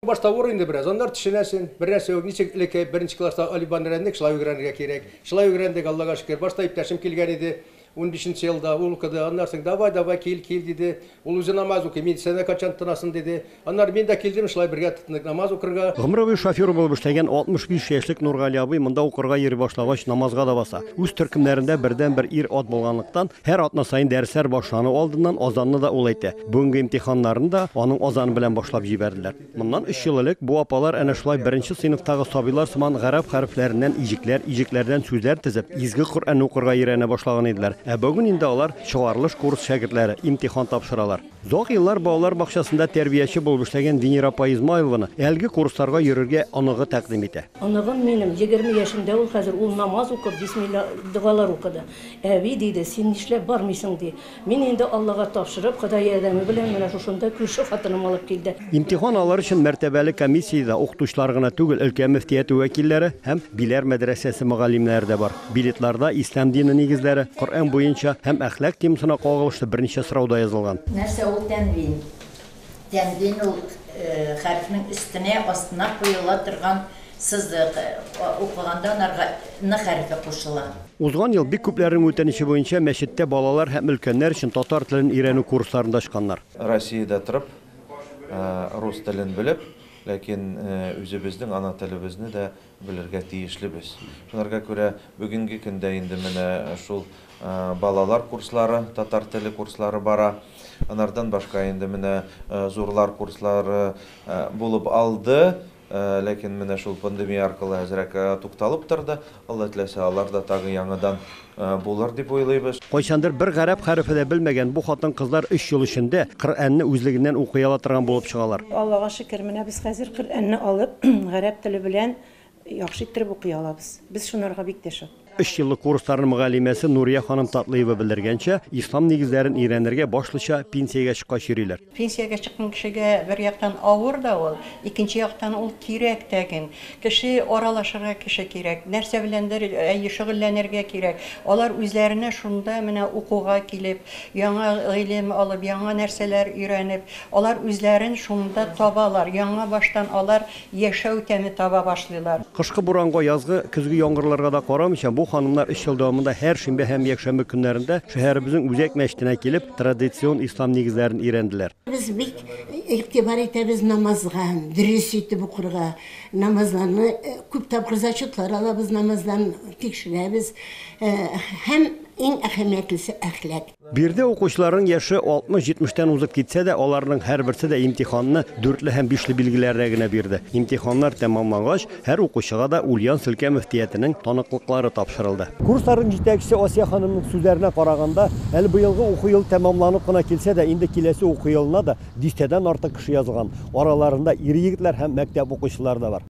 Башта авыр инде бераз, аннары төшенәсен. Бер нәрсә юк, ничек элекке беренче класста әлифбаны өйрәндек, шулай өйрәнергә кирәк. Шулай өйрәндек, Аллага шөкер. Башта иптәшем килгән иде, 15 елда ул укыды. Аннан соң, давай, давай, кил, кил, диде. Ул үзе намаз укый, мин сәнә кайчан тотынасың, диде. Аннары мин дә килдем, шулай бергә тотындык намаз укырга. Гомер буе шофер булып эшләгән 65 яшьлек Нургали абый монда укырга йөри башлагач намазга да баса. Үз төркемнәрендә бердәнбер ир-ат булганлыктан, һәр атна саен дәресләр башлану алдыннан азанны да ул әйтә. Бүгенге имтиханнарны да аның азаны белән башлап җибәрделәр. Моннан өч ел элек бу апалар әнә шулай беренче сыйныфтагы сабыйлар сыман гарәп хәрефләреннән иҗекләр, иҗекләрдән сүзләр тезеп, Изге Коръәнне укырга өйрәнә башлаган иделәр. Ә бүген инде алар чыгарылыш курс шәкертләре, имтихан тапшыралар. Озак еллар балалар бакчасында тәрбияче булып эшләгән Венера апа Измайлованы әлеге курсларга йөрергә оныгы тәкъдим итә. Оныгым минем, 20 яшендә ул хәзер, ул намаз укып, бисмилла, догалар укыды. Әби, диде, син нишләп бармыйсың, ди. Мин инде Аллага тапшырып, Ходай ярдәме белән менә шушында күрше хатыным алып килде. Имтихан алыр өчен мәртәбәле комиссиядә укытучылар гына түгел, өлкә мөфтияте вәкилләре һәм Биләр мәдрәсәсе мөгаллимнәре дә бар. Билетларда ислам дине нигезләре, Коръән буенча һәм әхлак темасына кагылышлы берничә сорау да язылган. Нәрсә ул тәнвин? Тәнвин ул хәрефнең өстенә, астына куела торган сызык. Укыганда анарга н хәрефе кушыла. Узган ел бик күпләрнең үтенече буенча мәчеттә балалар һәм өлкәннәр өчен татар телен өйрәнү курсларын да ачканнар. Россиядә торып, рус телен белеп, ләкин үзебезнең ана телебезне дә белергә тиешлебез. Шунарга күрә бүгенге көндә инде менә шул балалар курслары, татар теле курслары бара. Анардан башка инде менә зурлар курслары булып алды. Ләкин менә шул пандемия аркылы әзрәк тукталып торды. Алла теләсә, алар да тагы яңадан булыр дип уйлыйбыз. Кайчандыр бер гарәп хәрефе дә белмәгән бу хатын-кызлар өч ел эчендә Коръәнне үзлегеннән укый ала торган булып чыгалар. Аллага шөкер, менә без хәзер Коръәнне алып, гарәп теле белән яхшы иттереп укый алабыз. Без шунарга бик тә шат. Өч еллык курсларның мөгаллимәсе Нурия ханым Татлыева белдергәнчә, ислам нигезләрен өйрәнергә башлыча пенсиягә чыккач йөриләр. Пенсиягә чыккан кешегә бер яктан авыр да ул, икенче яктан ул кирәк тәген. Кеше аралашырга кеше кирәк, нәрсә беләндер әйе шөгыльләнергә кирәк. Алар үзләренә шунда менә укуга килеп, яңа гыйлем алып, яңа нәрсәләр өйрәнеп, алар үзләрен шунда табалар, яңа баштан алар яшәү тәме таба башлыйлар. Кышкы буранга, язгы, көзге яңгырларга да карамыйча, бу ханымнар өч ел дәвамында һәр шимбә һәм якшәмбе көннәрендә шәһәребезнең үзәк мәчетенә килеп, традицион ислам нигезләрен өйрәнделәр. Без бик игътибар итәбез намазга, дөрес итеп укырга. Намазларны күп тапкыр зачетлар алабыз намаздан, тикшерәбез. Һәм иң әһәмиятлесе әхлак. Биредә укучыларның яше 60-70тән узып китсә дә, аларның һәрберсе дә имтиханны дүртле һәм бишле билгеләрдә генә бирде. Имтиханнар тәмамлангач, һәр укучыга да Ульяновск өлкә мөфтиятенең таныклыклары тапшырылды. Курсларның җитәкчесе Асия ханымның сүзләренә караганда, әле быелгы уку елы тәмамланып кына килсә дә, инде киләсе уку елына да дистәдән артык кеше язылган. Араларында ир-егетләр һәм мәктәп укучылары да бар.